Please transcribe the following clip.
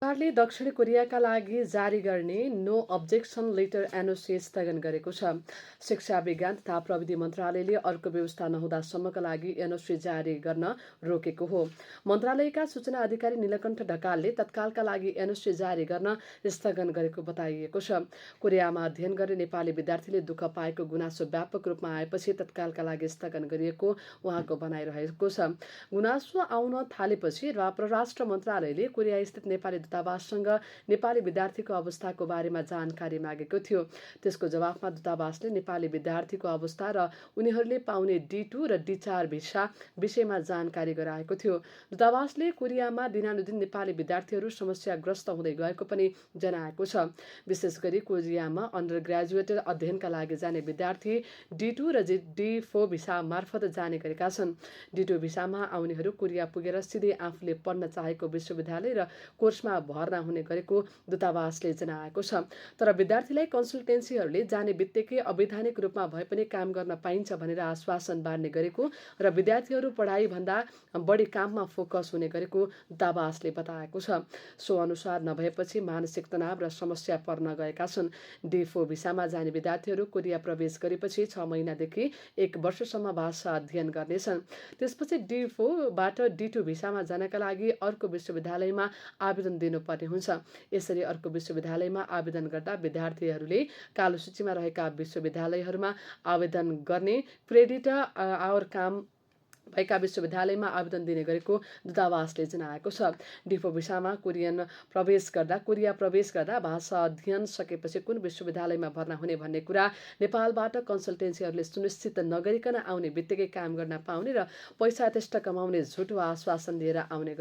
सरकारले दक्षिण कोरियाका लागि जारी गर्ने नो अब्जेक्सन लेटर एनओसी स्थगन गरेको छ। शिक्षा विज्ञान तथा प्रविधि मन्त्रालयले अर्को व्यवस्था नहुँदासम्मका लागि एनओसी जारी गर्न रोकेको हो। मन्त्रालयका सूचना अधिकारी नीलकण्ठ ढकालले तत्कालका लागि एनओसी जारी गर्न स्थगन गरेको बताइएको छ। कोरियामा अध्ययन गर्ने नेपाली विद्यार्थीले दुःख पाएको गुनासो व्यापक रूपमा आएपछि तत्कालका लागि स्थगन गरिएको उहाँको भनाइरहेको छ। गुनासो आउन थालेपछि परराष्ट्र मन्त्रालयले कोरिया स्थित नेपाली दूतावाससँग नेपाली विद्यार्थीको अवस्थाको बारेमा जानकारी मागेको थियो। त्यसको जवाफमा दूतावासले नेपाली विद्यार्थीको अवस्था र उनीहरूले पाउने D2 र D4 भिसा विषयमा जानकारी गराएको थियो। दूतावासले कोरियामा दिनानुदिन नेपाली विद्यार्थीहरू समस्याग्रस्त हुँदै गएको पनि जनाएको छ। विशेष गरी कोरियामा अन्डर ग्रेजुएट अध्ययनका लागि जाने विद्यार्थी D2 र D4 भिसा मार्फत जाने गरेका छन्। D2 भिसामा आउनेहरू कोरिया पुगेर सिधै आफूले पढ्न चाहेको विश्वविद्यालय र कोर्समा भर्ना हुने गरेको दूतावासले जनाएको छ। तर विद्यार्थीलाई कन्सल्टेन्सीहरूले जाने बित्तिकै अवैधानिक रूपमा भए पनि काम गर्न पाइन्छ भनेर आश्वासन बाँड्ने गरेको र विद्यार्थीहरू पढाइभन्दा बढी काममा फोकस हुने गरेको दूतावासले बताएको छ। सो अनुसार नभएपछि मानसिक तनाव र समस्या पर्न गएका छन्। D4 भिसामा जाने विद्यार्थीहरू कोरिया प्रवेश गरेपछि 6 महिनादेखि 1 वर्षसम्म भाषा अध्ययन गर्नेछन्। त्यसपछि D4 बाट D2 भिसामा जानका लागि अर्को विश्वविद्यालयमा आवेदन दिनुपर्ने हुन्छ। यसरी अर्को विश्वविद्यालयमा आवेदन गर्दा विद्यार्थीहरूले कालो सूचीमा रहेका विश्वविद्यालयहरूमा आवेदन गर्ने, क्रेडिट आवर काम भएका विश्वविद्यालयमा आवेदन दिने गरेको दूतावासले जनाएको छ। D4 भिसामा कोरिया प्रवेश गर्दा भाषा अध्ययन सकेपछि कुन विश्वविद्यालयमा भर्ना हुने भन्ने कुरा नेपालबाट कन्सल्टेन्सीहरूले सुनिश्चित नगरिकन आउने बित्तिकै काम गर्न पाउने र पैसा यथेष्ट कमाउने झुटो आश्वासन दिएर आउने